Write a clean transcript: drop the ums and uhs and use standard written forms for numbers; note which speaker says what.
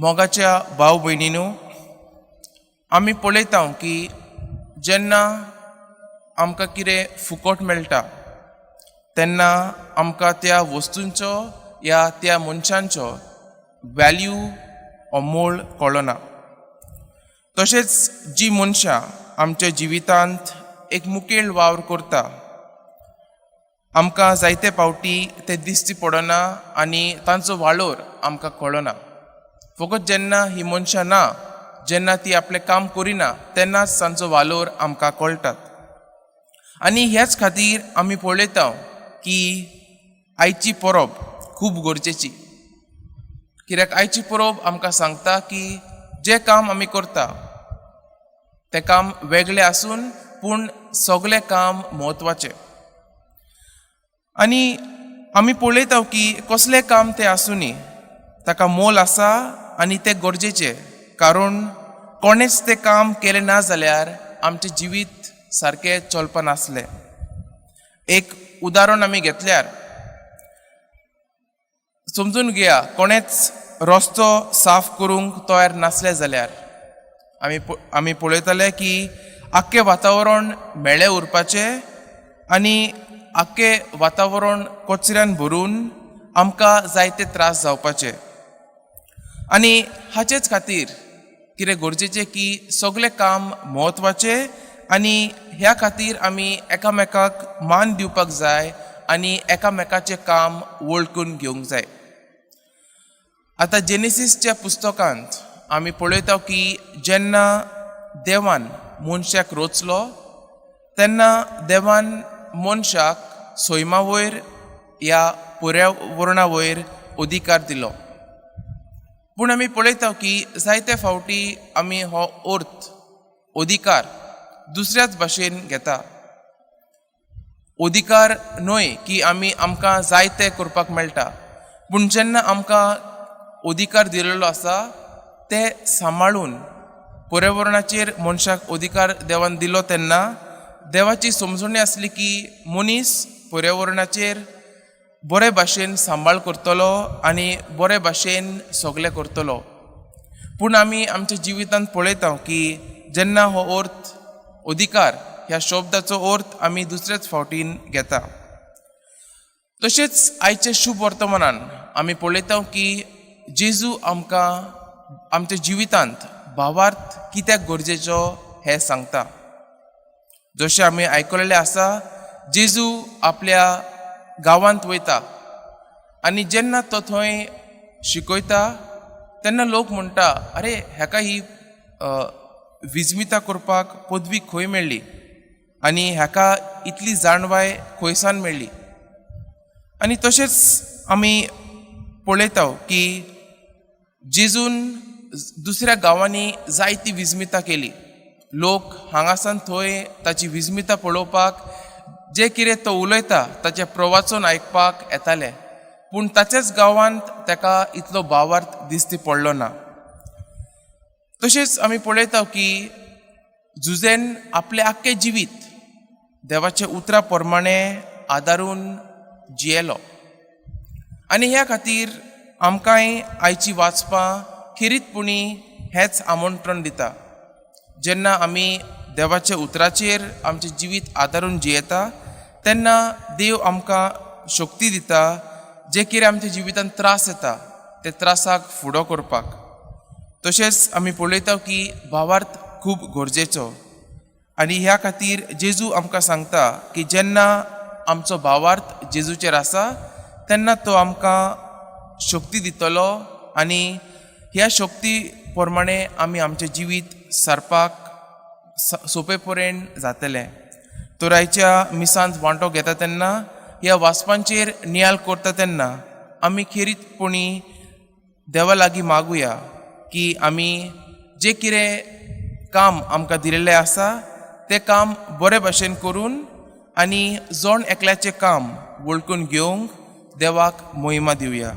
Speaker 1: मोगाच्या भाव भयणीनू, आमी पळयता की जेन्ना आमकां कितें फुकट मेळटा तेन्ना आमकां त्या वस्तूंचो या त्या मनशांचो वॅल्यू ओ मोल कळना. तशेंच जी मनशां आमच्या जिवितांत एक मुखेल वावर करता, आमकां जायते फावटी ते दिश्टी पडना आनी तांचो वालोर आमकां कळना. फकत जेन्ना ही मनशां ना, जेन्ना ती आपलें काम करिना, तेन्नाच तांचो वालोर आमकां कळटात. आनी ह्याच खातीर आमी पळयता की आयची परब खूब गरजेची, कित्याक आयची परब आमकां सांगता की जें काम आमी करता तें काम वेगळें आसून पूण सगळें काम म्हत्वाचें. आनी आमी पळयता की कसलें काम तें आसुनी, ताका मोल आसा आनी तें गरजेचें, कारण कोणेच तें काम केलें ना जाल्यार आमचें जिवीत सारकें चलपा नासलें. एक उदाहरण आमी घेतल्यार, समजून घेया, कोणेच रस्तो साफ करूंक तयार नासले जाल्यार आमी पळयताले की आख्खें वातावरण म्हेळें उरपाचें आनी आख्खें वातावरण कचऱ्यान भरून आमकां जायते त्रास जावपाचे. आनी हाचेच खातीर कितें गरजेचें की सगळें काम म्हत्वाचें आनी ह्या खातीर आमी एकामेकाक मान दिवपाक जाय आनी एकामेकाचें काम वळखून घेवंक जाय. आतां जेनेसीसच्या पुस्तकांत आमी पळयता की जेन्ना देवान मनशाक रचलो तेन्ना देवान मनशाक सैमा वयर ह्या पर्यावरणा वयर अधिकार दिलो. पूण आमी पळयता की जायते फावटी आमी हो अर्थ अधिकार दुसऱ्याच भाशेन घेता. अधिकार न्हय की आमी आमकां जाय तें करपाक मेळटा, पूण जेन्ना आमकां अधिकार दिलेलो आसा ते सांबाळून पर्यावरणाचेर मनशाक अधिकार देवान दिलो तेन्ना देवाची समजणी आसली की मनीस पर्यावरणाचेर बरे भाशेन सांबाळ करतलो आनी बरे भाशेन सगळें करतलो. पूण आमी आमच्या जिवितांत पळयता की जेन्ना हो अर्थ अधिकार ह्या शब्दाचो अर्थ आमी दुसऱ्याच फावटीन घेता. तशेंच आयच्या शुभ वर्तमानान आमी पळयता की जेजू आमकां आमच्या जिवितांत भावार्थ कित्याक गरजेचो हें सांगता. जशें आमी आयकलेलें आसा, जेजू आपल्या गांवांत वयता आनी जेन्ना तो थंय शिकयता तेन्ना लोक म्हणटा, "अरे, हेका ही विजमिता करपाक पदवी खंय मेळ्ळी आनी हाका इतली जाणवाय खंयसान मेळ्ळी?" आनी तशेंच आमी पळयता की जेजून दुसऱ्या गांवांनी जायती विजमिता केली. लोक हांगासान थंय ताची विजमिता पळोवपाक, जे कितें तो उलयता ताचें प्रवाचन आयकपाक येताले, पूण ताच्याच गांवांत ताका इतलो भावार्थ दिसती पडलो ना. तशेंच आमी पळयता की जुझेन आपलें आख्खें जिवीत देवाच्या उतरा प्रमाणे आदारून जियेलो. आनी ह्या खातीर आमकांय आयची वाचपां खेरीतपणी हेंच आमंत्रण दिता. जेन्ना आमी देवाच्या उतराचेर आमचें जिवीत आदारून जियेता तेन्ना देव आमकां शक्ती दिता, जे कितें आमच्या जिवितांत त्रास येता ते त्रासाक फुडो करपाक. तशेंच आमी पळयता की भावार्थ खूब गरजेचो आनी ह्या खातीर जेजू आमकां सांगता की जेन्ना आमचो भावार्थ जेजूचेर आसा तेन्ना तो आमकां शक्ती दितलो आनी ह्या शक्ती प्रमाणे आमी आमचें जिवीत सारपाक सोंपे परेन जातलें. तर आयच्या मिसांत वांटो घेता तेन्ना, ह्या वाचपांचेर नियाळ करता तेन्ना आमी खेरीतपणी देवा लागीं मागुया की आमी जें कितें काम आमकां दिलेलें आसा तें काम बरे भाशेन करून आनी जण एकल्याचें काम वळखून घेवंक देवाक मोहिमा दिवया.